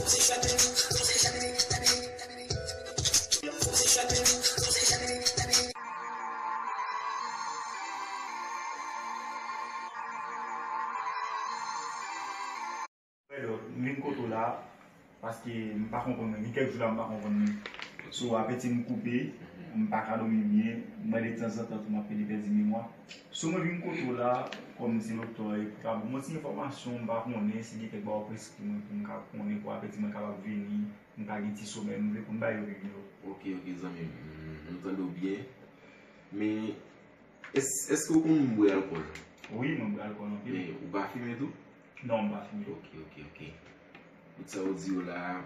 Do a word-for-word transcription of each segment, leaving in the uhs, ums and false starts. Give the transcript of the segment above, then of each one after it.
Frè Dòk, m vin kote w la, paske m pa konprann mwen. Gen kèk jou la, m pa konprann mwen. So, apeti m koupe, m pa ka dòmi byen, m mande tanzantan tou m ap pede pèdi memwa. So, mwen vin kote w la, kòm se doktè, e pou ka ban mwen ti enfòmasyon, m pa konnen si gen kèk bagay w preskri mwen pou m ka konnen pou apeti mwen kapab vini, m ka gen ti somèy, m vle pou m bay yo pi byen. Ok, ok, zanmi m, m, m tande w byen. Men, èske w konn bwè alkòl? Wi, mwen bwè alkòl anpil. Men, ou pa fimen tou? Non, m pa fimen. Ok, ok, ok. Tout sa ou di yo la,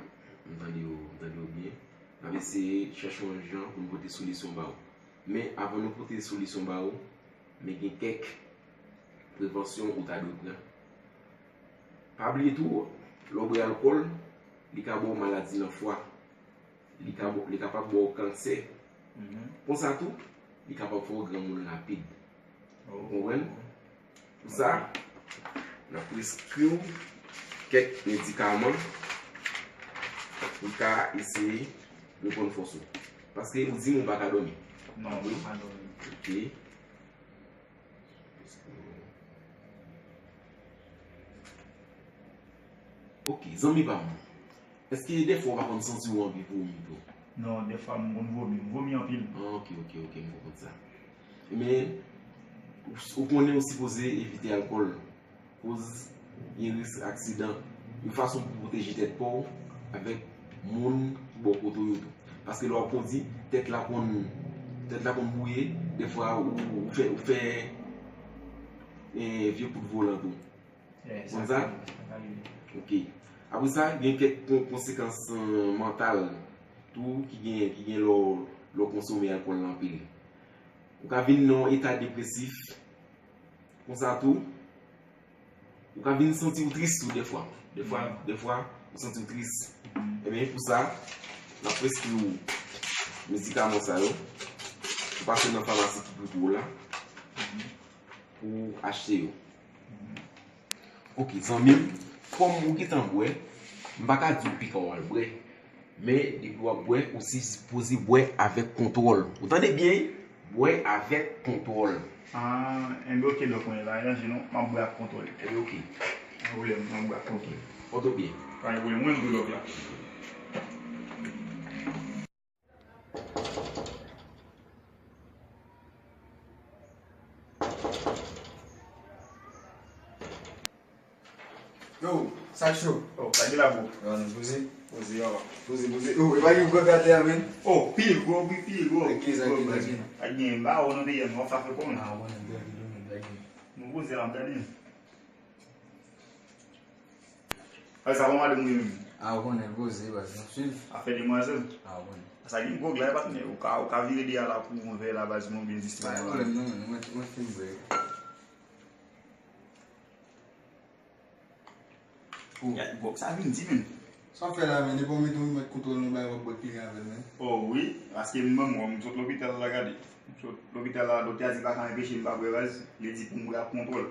m tande yo, m tande yo byen. N ap eseye chèche yon jan pou n pote solisyon ba ou. Men, avan nou pote solisyon ba ou, men gen kèk prevansyon ou ta dwe pran. Pa bliye tou, lè w bwè alkòl, li ka ba w maladi nan fwa. Li ka, li kapab ba w kansè. Konsa tou, li kapab fè w granmoun rapid. Ou konprann? Pou sa, n ap preskri w kèk medikaman pou w ka eseye reprann fòs ou. Paske ou di m ou pa ka dòmi. Non, mwen pa dòmi. Ok. Ok, zanmi pa m. Èske dèfwa ou pa konn santi w anvi vomi tou? Non, dèfwa m konn vomi. M vomi anpil. Ah, ok, ok, ok, m konprann sa. Men, ou, ou konnen ou sipoze evite alkòl. Koz gen risk aksidan. Yon fason pou pwoteje tèt pa w avèk moun ki bò kote w yo tou. Paske lè w ap kondi, tèt la konn, tèt la konn bwouye, dèfwa ou, ou fè, ou fè, eh, vye kout volan tou. Konn sa? Ok. Apre sa, gen kèk kon-, konsekans, eh, mantal tou ki gen, ki gen lè w, lè w konsome alkòl la anpil. Ou ka vin nan yon eta depresif. Konsa tou, ou ka vin santi w tris tou dèfwa. Dèfwa, dèfwa, ou santi w tris. Ebyen, pou sa, n ap preskri w medikaman sa yo. Ou pase nan famasi ki pi pre w la pou w achte yo. Ok, zanmi m, kòm ou gentan bwè, m pa ka di w pika w al bwè. Men, depi w ap bwè, ou sipoze bwè avèk kontwòl. Ou tande byen, wi? Bwè avèk kontwòl. Ah, enben, ok, dòk, mwen pa ranje non, m ap bwè ak kontwòl. Enben, ok. Pa gen pwoblèm, m ap bwè ak kontwòl. Pòte w byen. Pa gen pwoblèm, mwen tou, dòk la. Yo, sa k cho? Oh, pa gen la, bro. Yo, nou poze? Poze, yo. Poze, poze. Yo, e pa gen gwo gate a, men? Oh, pil gwo, wi, pil gwo. Pil gwo, men. Pa gen, m pa wè w nan peyi a, men w ap fè kòman? Ah, w konnen, blague, blague. Nou poze la, m gade. Ay, sa pa madanm ou ye menm? Ah, w konnen, poze, baz, n ap swiv. Afè demwazèl. Ah, w konnen. Sa gen gwòg la, e patnè. Ou ka, ou ka vire de a la pou yon vè la, baz, mwen byen distrè. Pa gen pwoblèm, non, men, mwen, mwen fin bwè. Oh. Ya, gwòg sa vin di, menm. Sa w fè la, men, depi w mete yon mèt kontwòl nan bagay, w ap bwè pi ren avè l, men. Oh, wi, paske m menm, mwen, m sot lopital la, gade. M sot lopital la, doktè a di pa ka anpeche m pa bwè, baz. Li di pou m bwè ak kontwòl.